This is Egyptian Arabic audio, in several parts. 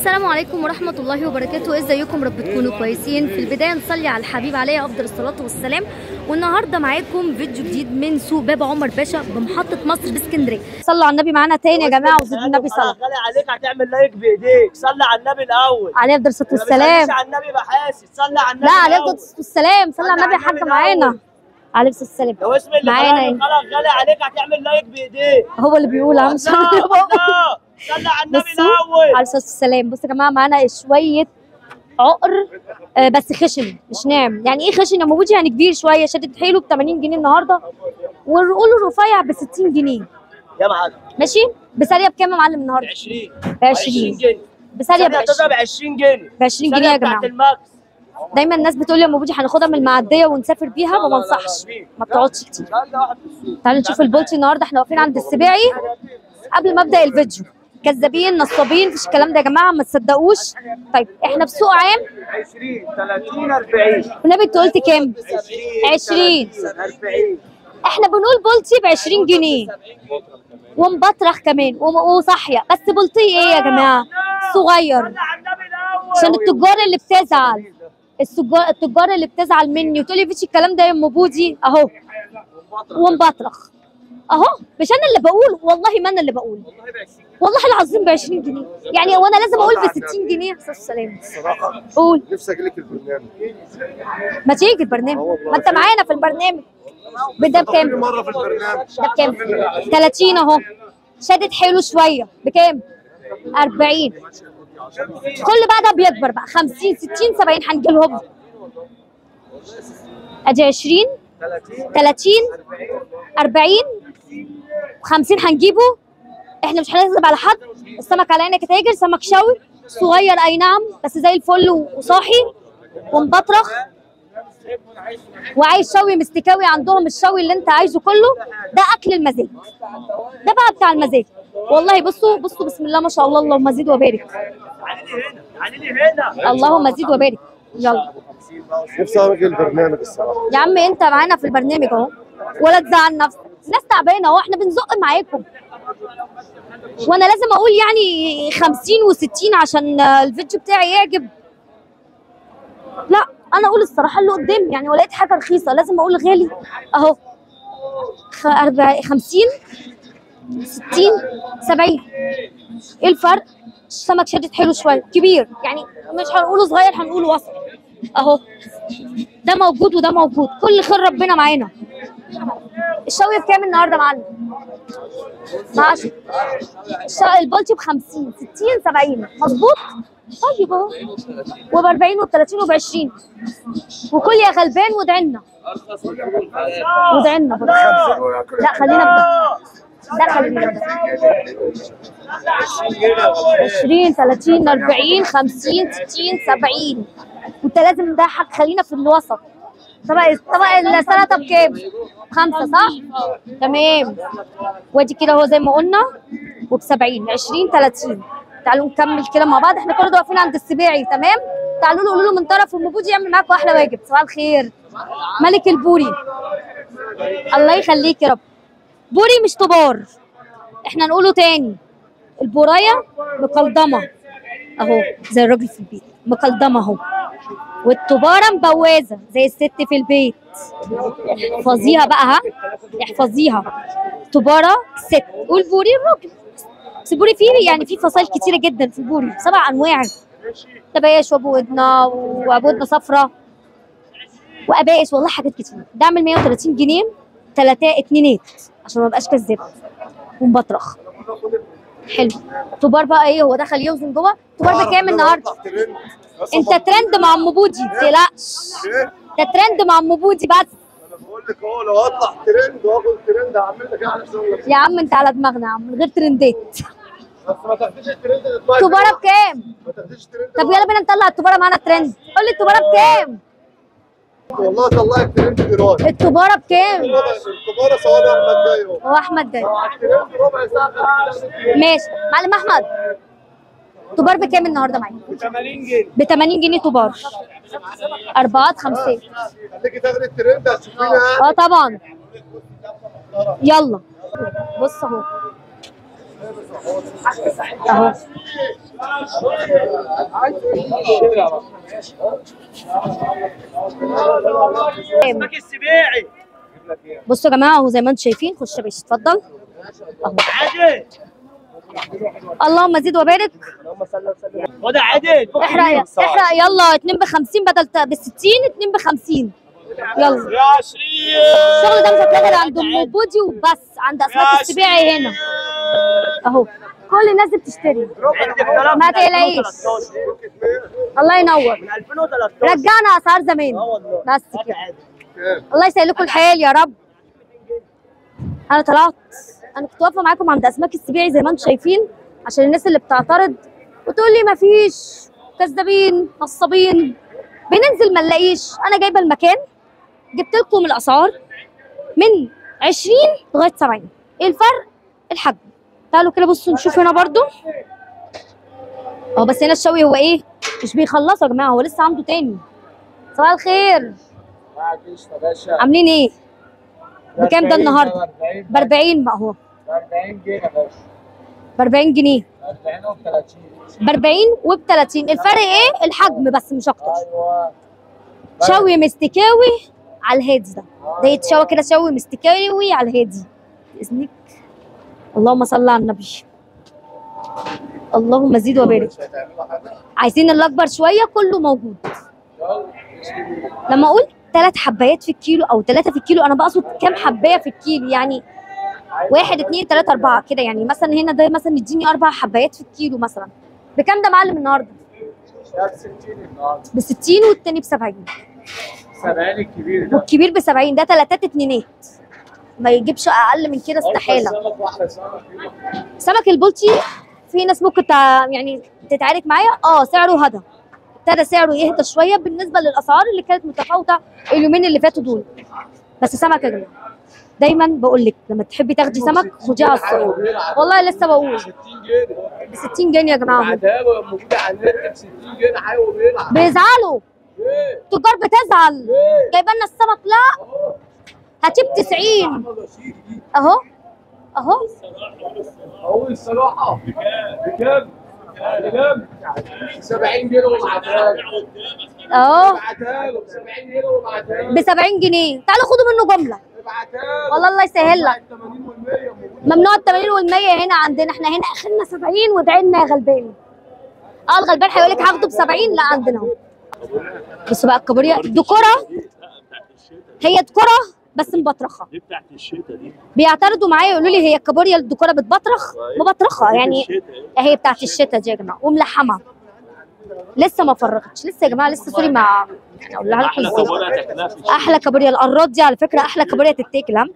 السلام عليكم ورحمة الله وبركاته. ازيكم؟ رب تكونوا كويسين. في البداية نصلي على الحبيب عليه افضل الصلاة والسلام. والنهارده معاكم فيديو جديد من سوق باب عمر باشا بمحطة مصر باسكندرية. صلوا على النبي معانا تاني يا جماعة وزيدوا النبي صلاة. غالي عليك هتعمل like بايديك. صلي على النبي الاول عليه افضل الصلاة والسلام. صلي على النبي بحاسس. صلي على النبي. لا عليه افضل الصلاة والسلام. صلي على النبي يا حاج معانا عليه الصلاة والسلام. لو اسم اللي غالي عليك هتعمل like بايديك. هو اللي بيقول عم صلي على النبي الاول عليه الصلاة والسلام. بصوا يا جماعة معانا شوية عقر بس خشن مش ناعم. يعني ايه خشن يا موجود؟ يعني كبير شوية شدد حيله ب 80 جنيه النهارده، والرقول الرفيع ب 60 جنيه يا معلم. ماشي. بسارية بكام يا معلم النهارده؟ ب 20 جنيه. بسارية ب 20 جنيه. ب 20 جنيه يا جماعة. دايما الناس بتقول لي يا موجودي هناخدها من المعدية ونسافر بيها، ما بنصحش، ما بتقعدش كتير. تعالوا نشوف البولتي النهارده. احنا واقفين عند السباعي. قبل ما ابدا الفيديو، كذابين نصابين، مفيش الكلام ده يا جماعة، ما تصدقوش. طيب احنا في سوق عام. 20 30 40. والنبي انت قلت كام؟ 20 40. احنا بنقول بولتي ب 20 جنيه ومبطرخ كمان وصاحيه، بس بولتي ايه يا جماعة؟ صغير، عشان التجار اللي بتزعل، التجار اللي بتزعل مني وتقول لي مفيش الكلام ده يا ام بودي، اهو ومبطرخ اهو. مش انا اللي بقول، والله ما انا اللي بقول، والله العظيم ب 20 جنيه. يعني وانا لازم اقول ب 60 جنيه؟ السلام. الصراحة قول. نفسي اجي لك البرنامج. ما تيجي البرنامج، ما انت معانا في البرنامج. ده بكام؟ مرة في البرنامج. ده بكام؟ 30 اهو، شدد حيله شوية. بكام؟ 40. كل بقى ده بيكبر بقى 50 60 70 هنجي لهم. ادي 20 30 40 50 هنجيبه. احنا مش هنكذب على حد، السمك على عينك يا تاجر. سمك شوي صغير اي نعم، بس زي الفل وصاحي ومبطرخ، وعايز شوي مستكاوي عندهم الشوي اللي انت عايزه كله. ده اكل المزاج، ده بقى بتاع المزاج والله. بصوا بصوا، بسم الله ما شاء الله، اللهم زيد وبارك، اللهم زيد وبارك. يلا نفسي اجي البرنامج الصراحة. يا عم انت معانا في البرنامج اهو، ولا تزعل نفسك، الناس تعبانة اهو، احنا بنزق معاكم. وانا لازم اقول يعني 50 و60 عشان الفيديو بتاعي يعجب؟ لا، انا اقول الصراحة اللي قدامي. يعني ولقيت حاجة رخيصة لازم اقول غالي اهو. 50 60 70. ايه الفرق؟ السمك شدد حلو شوية، كبير، يعني مش هنقوله صغير، هنقوله وسط اهو. ده موجود وده موجود، كل خير ربنا معانا. الشوي بكام النهارده يا معلم؟ ب 10. البولتي ب 50 60 70 مظبوط؟ طيب اهو، وب 40 وب 30 وب 20. وكل يا غلبان وادعي لنا، وادعي لنا برضه. لا خلينا بده، لا خلينا بده. 20 30 40 50 60 70. وانت لازم ده حق، خلينا في الوسط. طبق السلطة بكام؟ 5 صح؟ تمام. وادي كده اهو زي ما قلنا، وب 70 20 30. تعالوا نكمل كده مع بعض، احنا كل ده واقفين عند السباعي. تمام؟ تعالوا له قولوا له من طرف ام بودي يعمل معاكم احلى واجب. صباح الخير ملك البوري، الله يخليك يا رب. بوري مش طبار، احنا نقوله تاني، البورايه مقلضمه اهو زي الراجل في البيت، مقلضمه اهو، والطباره مبوازه زي الست في البيت. احفظيها بقى، ها احفظيها. طباره ست والبوري الراجل. بس البوري فيه يعني فيه فصائل كتيرة جدا في البوري، 7 انواع. تباش وابو ودنا وابو ودنا صفرا وابائس، والله حاجات كتير. ده عامل 130 جنيه، 3 اتنينات عشان ما ابقاش كذابه، ومبطرخ حلو. طبار بقى ايه، هو دخل يوزن جوه. طبار بكام النهارده؟ انت ترند مع ام بودي، ما تقلقش، ده ترند مع ام بودي بس. انا بقول لك اهو، لو اطلع ترند واخد ترند هعمل لك احلى شغل يا عم. انت على دماغنا يا عم، من غير ترندات. بس ما تاخديش الترند دلوقتي. التباره بكام؟ ما تاخديش الترند. طب يلا بينا نطلع التباره معانا ترند. قول لي التباره بكام؟ والله طلعت ترند دلوقتي. التباره بكام؟ التباره ثواني، احمد جاي اهو. هو احمد جاي. ربع ساعة. ماشي معلم احمد. تبار بكام النهارده معاك؟ ب 80 جنيه. ب 80 جنيه تبار. 4 5. خليكي تاخدي الترند هتشوفينا. اه طبعا. يلا بص اهو. اهو. بصوا يا جماعة اهو زي ما انتم شايفين. خش يا باشا اتفضل اهو. اللهم زيد وبارك. احرق احرق يلا. 2 ب 50 بدل ب 60، 2 ب 50. يلا الشغل ده مش هتلاقي غير عند ام بودي وبس، عند اسماك السبيعي هنا اهو. كل الناس بتشتري، ما تقلقيش. الله ينور، رجعنا اسعار زمان بس كده. الله يسهل لكم الحال يا رب. انا طلعت، انا كنت واقفة معاكم عند اسماك السبيعي زي ما انتم شايفين، عشان الناس اللي بتعترض وتقول لي مفيش، كذابين نصابين، بننزل ما نلاقيش. انا جايبه المكان، جبت لكم الاسعار من 20 لغاية 70. ايه الفرق؟ الحجم. تعالوا كده بصوا نشوف هنا برضو اهو. بس هنا الشوي هو ايه؟ مش بيخلصوا يا جماعة، هو لسه عنده تاني. صباح الخير، عاملين ايه؟ بكام ده النهارده؟ ب 40 بقى اهو. ب 40 جنيه يا باشا. ب 40 جنيه. 40 وب 30. ب 40 وب 30. الفرق ايه؟ الحجم بس مش اكتر. ايوه. شوي مستكاوي على الهادي ده. ده يتشوى كده شوي مستكاوي على الهادي. باذنك. اللهم صل على النبي. اللهم زيد وبارك. عايزين الاكبر شوية، كله موجود. لما اقول 3 حبايات في الكيلو او 3 في الكيلو، انا بقصد كام حبايه في الكيلو؟ يعني 1 2 3 4 كده. يعني مثلا هنا ده مثلا يديني 4 حبايات في الكيلو مثلا. بكام ده معلم النهارده؟ ده ب 60 النهارده. ب 60 والتاني ب 70. 70 الكبير ده. والكبير ب 70. ده 3 اتنينات، ما يجيبش اقل من كده استحالة. سمك البلطي في ناس ممكن يعني تتعارك معايا، سعره هدى، ابتدى سعره يهدى شوية بالنسبة للاسعار اللي كانت متفاوتة اليومين اللي فاتوا دول. بس سمك يا جماعة دايما بقول لك لما تحبي تاخدي سمك خديه على الصيد. والله لسه بقول 60 جنيه. ب 60 جنيه يا جماعة. موجودة على النت ب 60 جنيه. حيوي بيلعب. بيزعلوا التجار، بتزعل. جايبه لنا السمك، لا هاتيه ب 90 اهو اهو. اهو الصراحة بكام؟ بكام؟ 70 جنيه وابعتها له. اهو ابعتها له ب 70 جنيه وابعتها له. ب 70 جنيه. تعالوا خدوا منه جملة. والله الله يسهل لك. ممنوع ال 80 وال 100 هنا عندنا، احنا هنا اخرنا 70 وادعي لنا يا غلبان. الغلبان هيقول لك هاخده ب 70، لا عندنا اهو. بصوا بقى الكابوريا دي كرة، هي كرة بس مبطرخه. دي بتاعت الشتا دي. بيعترضوا معايا يقولوا لي هي الكابوريا الدكوره بتبطرخ؟ مبطرخه يعني، هي بتاعت الشتا دي يا جماعة وملحمه. لسه ما فرغتش لسه يا جماعة، لسه sorry مع يعني اقول لها احلى كابوريا تاكلها في الشتا. احلى كابوريا القراط دي على فكرة، احلى كابوريا تتاكل. ها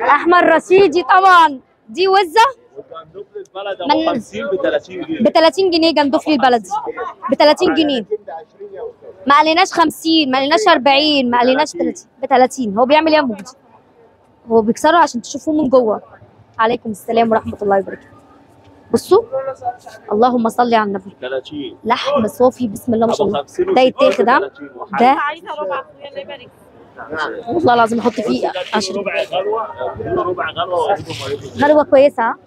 احمد رشيدي طبعا. دي وزه جندوفلي البلد ابو 50 ب 30 جنيه. ب 30 جنيه جندوفلي البلدي ب 30 جنيه. ما قالناش 50، ما قالناش 40، ما قالناش 30، ب 30. هو بيعمل ايه يا مجدي؟ هو بيكسره عشان تشوفوه من جوه. عليكم السلام ورحمة الله وبركاته. بصوا اللهم صل على النبي. 30 لحم صافي بسم الله ما شاء الله. ده يتاخد ها؟ ده عايزه ربع اخويا الله يبارك. والله العظيم احط فيه 10 ربع غلوه، ربع غلوه غلوه كويسة. ها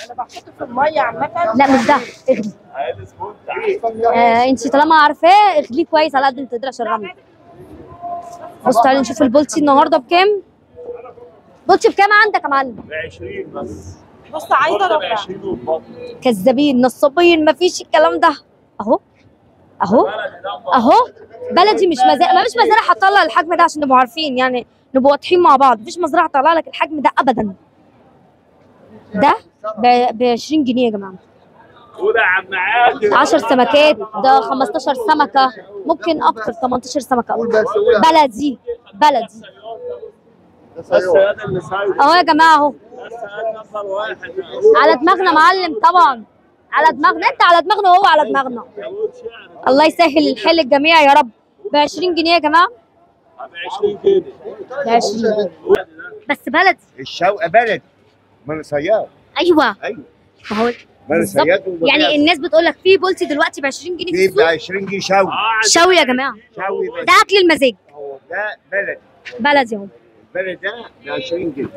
انا بحطه في المية عامة. لا مش ده، اغلي. انت طالما عارفاه اغليه كويس على قد ما تقدري عشان الرمل. بصوا تعالوا نشوف البولتي النهارده بكام. بولتي بكام عندك يا معلم؟ ب 20 بس. بص عايزه ربع. كذابين نصابين، مفيش الكلام ده. اهو اهو اهو بلدي مش مزارع، مفيش مزارع هتطلع الحجم ده عشان نبقوا عارفين، يعني نبقوا واضحين مع بعض. مفيش مزرعة هتطلع لك الحجم ده ابدا. ده ب 20 جنيه يا جماعة. 10 سمكات، ده 15 سمكة، ممكن اكتر 18 سمكة. بلدي بلدي اهو يا جماعة اهو. على دماغنا معلم طبعا، على دماغنا، انت على دماغنا وهو على دماغنا. الله يسهل الحال الجميع يا رب. ب 20 جنيه يا جماعة، ب 20 جنيه، ب 20 بس بلدي. الشوقه بلدي من صياد. ايوه ايوه، ما هو من صياد. يعني الناس بتقول لك في بولتي دلوقتي ب 20 جنيه في السوق، ب 20 جنيه شوي شوي يا جماعة، شوي بس. ده اكل المزاج، ده بلدي بلدي اهو، البلد ده ب 20 جنيه.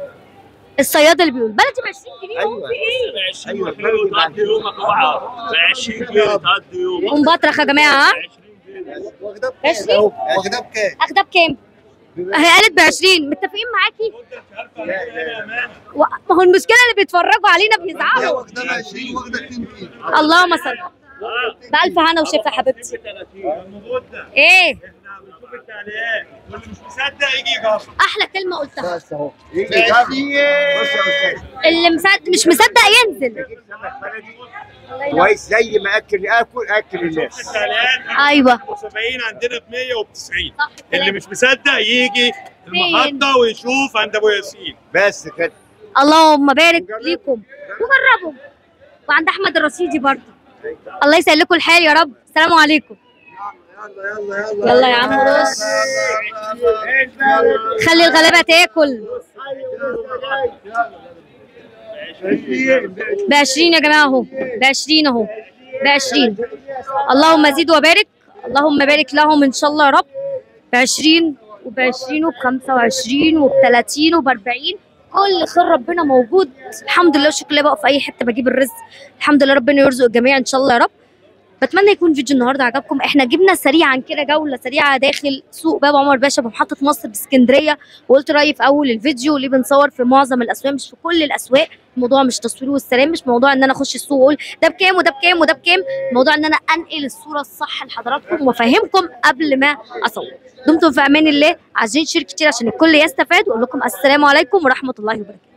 الصياد اللي بيقول بلدي ب 20 جنيه. ايوه في ايه؟ ايوه بلدي ب 20 يومك اوعى ب 20 جنيه تقضي يومك. قوم بطرخ يا جماعة. ها واخدها بكام؟ 20؟ واخدها بكام؟ اخدها بكام؟ هي قالت ب 20. متفقين معاكي؟ ما هو المشكلة اللي بيتفرجوا علينا بيزعلوا. واخدها ب 20 واخده 2 كيلو. اللهم صل. بألف هنا وشفا حبيبتي. ايه؟ احنا بنشوف التعليقات واللي مش مصدق يجي يجرب. احلى كلمة قلتها. بس اهو يجي يجرب. بص يا استاذ، اللي مصدق مش مصدق ينزل. كويس زي ما اكل اكل الناس. ايوه 70 عندنا ب 190. اللي مش مصدق يجي المحطة ويشوف عند ابو ياسين. بس كده. اللهم بارك ليكم وجربوا. وعند احمد الرشيدي برضه. الله يسهل لكم الحال يا رب. السلام عليكم. يلا يلا يلا يا عم رش، خلي الغلابة تاكل. ب 20 يا جماعة اهو، ب 20 اهو، ب 20. اللهم زيد وبارك، اللهم بارك لهم ان شاء الله يا رب. ب 20 وب 20 وب 25 وب 30 وب 40. كل خير ربنا موجود الحمد لله والشكر لله. بقف في اي حتة بجيب الرزق الحمد لله، ربنا يرزق الجميع ان شاء الله يا رب. بتمنى يكون فيديو النهارده عجبكم. احنا جبنا سريعا كده جولة سريعة داخل سوق باب عمر باشا بمحطه مصر باسكندريه، وقلت رايي في اول الفيديو ليه بنصور في معظم الاسواق مش في كل الاسواق. الموضوع مش تصوير والسلام، مش موضوع ان انا اخش السوق واقول ده بكام وده بكام وده بكام، الموضوع ان انا انقل الصورة الصح لحضراتكم وافهمكم قبل ما اصور. دمتم في امان الله. عايزين share كتير عشان الكل يستفاد، واقول لكم السلام عليكم ورحمة الله وبركاته.